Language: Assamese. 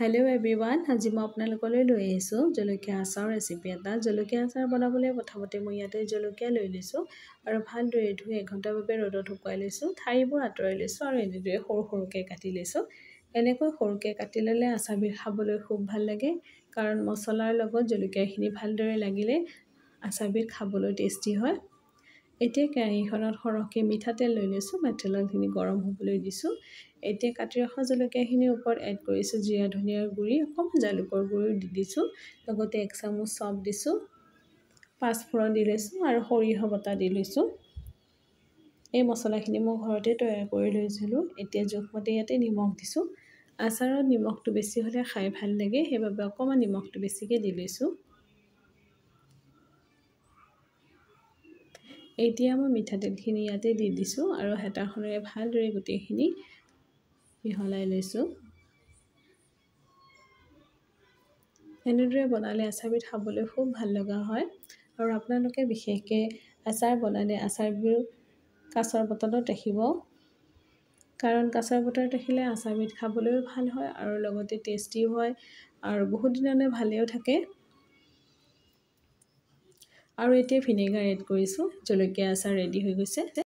হেল্ল' এভৰিৱান, আজি মই আপোনালোকলৈ লৈ আহিছোঁ জলকীয়া আচাৰৰ ৰেচিপি এটা। জলকীয়া আচাৰ বনাবলৈ প্ৰথমতে মই ইয়াতে জলকীয়া লৈ লৈছোঁ আৰু ভালদৰে ধুই এঘণ্টাৰ বাবে ৰ'দত শুকুৱাই লৈছোঁ। ঠাৰিবোৰ আঁতৰাই লৈছোঁ আৰু এনেদৰে সৰু সৰুকৈ কাটি লৈছোঁ। এনেকৈ সৰুকৈ কাটি ল'লে আচাৰবিধ খাবলৈ খুব ভাল লাগে, কাৰণ মছলাৰ লগত জলকীয়াখিনি ভালদৰে লাগিলে আচাৰবিধ খাবলৈ টেষ্টি হয়। এতিয়া কেৰাহীখনত সৰহকৈ মিঠাতেল লৈ লৈছোঁ। মিঠাতেলখিনি গৰম হ'বলৈ দিছোঁ। এতিয়া কাটি ৰখা জলকীয়াখিনিৰ ওপৰত এড কৰিছোঁ জিৰা ধনিয়াৰ গুড়ি, অকণমান জালুকৰ গুড়িও দি দিছোঁ, লগতে এক চামুচ চফ দিছোঁ, পাঁচফোৰণ দি লৈছোঁ আৰু সৰিয়হ বটা দি লৈছোঁ। এই মছলাখিনি মই ঘৰতে তৈয়াৰ কৰি লৈছিলোঁ। এতিয়া জোখমতে ইয়াতে নিমখ দিছোঁ। আচাৰত নিমখটো বেছি হ'লে খাই ভাল লাগে, সেইবাবে অকণমান নিমখটো বেছিকৈ দি লৈছোঁ। এতিয়া মই মিঠাতেলখিনি ইয়াতে দি দিছোঁ আৰু হেতাখনেৰে ভালদৰে গোটেইখিনি মিহলাই লৈছোঁ। এনেদৰে বনালে আচাৰবিধ খাবলৈ খুব ভাল লগা হয়। আৰু আপোনালোকে বিশেষকৈ আচাৰ বনালে আচাৰবোৰ কাঁচৰ বটলত ৰাখিব, কাৰণ কাঁচৰ বটলত ৰাখিলে আচাৰবিধ খাবলৈও ভাল হয় আৰু লগতে টেষ্টিও হয় আৰু বহুত দিনলৈ ভালেও থাকে। আৰু এতিয়া ভিনেগাৰ এড কৰিছোঁ। জলকীয়া আচাৰ ৰেডি হৈ গৈছে।